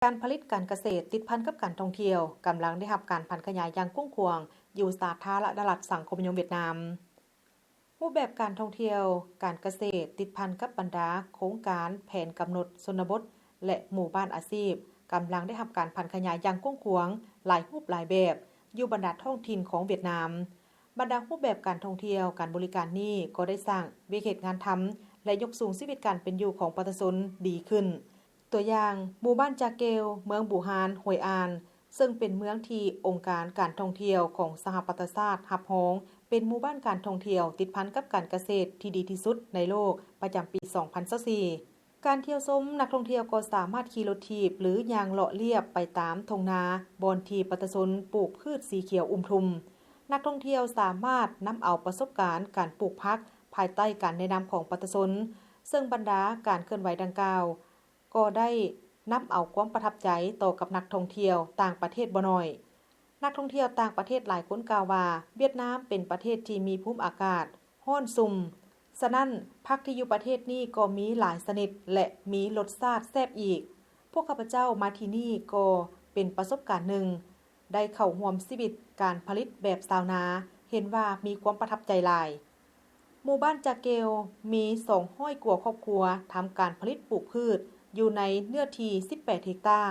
ການຜະລິດການກະເສດຕິດພັນກັບການທ່ອງທ່ຽວ ກຳລັງໄດ້ຮັບການຜັນຂະຫຍາຍຢ່າງກວ້າງຂວາງຢູ່ສາທາລະນະລັດສັງຄົມນິຍົມຫວຽດນາມ. ຮູບແບບການທ່ອງທ່ຽວການກະເສດ ຕິດພັນກັບບັນດາໂຄງການແຜນກຳນົດຊົນນະບົດ ແລະ ໝູ່ບ້ານອາຊີບ ກຳລັງໄດ້ຮັບການຜັນຂະຫຍາຍຢ່າງກວ້າງຂວາງ, ຫຼາຍຮູບຫຼາຍແບບ ຢູ່ບັນດາທ້ອງຖິ່ນຂອງຫວຽດນາມ. ບັນດາຮູບແບບການທ່ອງທ່ຽວ, ການບໍລິການນີ້ກໍໄດ້ສ້າງວຽກເຮັດງານທຳ ແລະ ຍົກສູງຊີວິດການເປັນຢູ່ຂອງປະຊາຊົນດີຂຶ້ນ. ຕົວຢ່າງ, ໝູ່ບ້ານຈາເກວ, ເມືອງບູຮານ, ຫ້ວຍອ່ານ, ເຊິ່ງເປັນເມືອງທີ່ອົງການການທ່ອງທ່ຽວຂອງສະຫະປະຊາຊາດຮັບຮອງ ເປັນໝູ່ບ້ານການທ່ອງທ່ຽວຕິດພັນກັບການກະເສດທີ່ດີທີ່ສຸດໃນໂລກ ປະຈຳປີສອງພັນຊາວສີ່. ການທ່ຽວຊົມ, ນັກທ່ອງທ່ຽວກໍສາມາດຂີ່ລົດຖີບ ຫຼື ຍ່າງເລາະລຽບໄປຕາມທົ່ງນາ ບ່ອນທີ່ປະຊາຊົນປູກພືດສີຂຽວອຸມທຸ່ມ. ນັກທ່ອງທ່ຽວສາມາດນຳເອົາປະສົບການການປູກຜັກ ພາຍໃຕ້ການແນະນຳຂອງປະຊາຊົນ, ເຊິ່ງບັນດາການເຄື່ອນໄຫວດັ່ງກ່າວ ກໍໄດ້ນຳເອົາຄວາມປະທັບໃຈຕໍ່ກັບນັກທ່ອງທ່ຽວຕ່າງປະເທດບໍ່ໜ້ອຍ. ນັກທ່ອງທ່ຽວຕ່າງປະເທດຫຼາຍຄົນກ່າວວ່າ ຫວຽດນາມເປັນປະເທດທີ່ມີພູມອາກາດຮ້ອນຊຸ່ມ, ສະນັ້ນ ຜັກທີ່ຢູ່ປະເທດນີ້ກໍມີຫຼາຍຊະນິດ ແລະ ມີລົດຊາດແຊບອີກ. ພວກຂ້າພະເຈົ້າມາທີ່ນີ້ກໍເປັນປະສົບການໜຶ່ງ, ໄດ້ເຂົ້າຮ່ວມຊີວິດການຜະລິດແບບຊາວນາ, ເຫັນວ່າມີຄວາມປະທັບໃຈຫຼາຍ. ໝູ່ບ້ານຈາເກວມີສອງຮ້ອຍກວ່າຄອບຄົວທຳການຜະລິດປູກພືດຢູ່ໃນເນື້ອທີ່ສິບແປດເຮັກຕາ,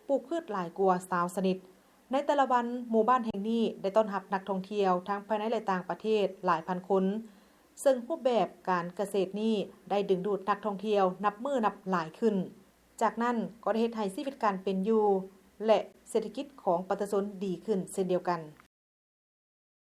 ປູກພືດຫຼາຍກວ່າຊາວຊະນິດ. ໃນແຕ່ລະວັນ, ໝູ່ບ້ານແຫ່ງນີ້ໄດ້ຕ້ອນຮັບນັກທ່ອງທ່ຽວທັງພາຍໃນ ແລະ ຕ່າງປະເທດຫຼາຍພັນຄົນ, ເຊິ່ງຮູບແບບການກະເສດນີ້ໄດ້ດຶງດູດນັກທ່ອງທ່ຽວນັບມື້ນັບຫຼາຍຂຶ້ນ. ຈາກນັ້ນກໍໄດ້ເຮັດໃຫ້ຊີວິດການເປັນຢູ່ ແລະ ເສດຖະກິດຂອງປະຊາຊົນດີຂຶ້ນເຊັ່ນດຽວກັນ.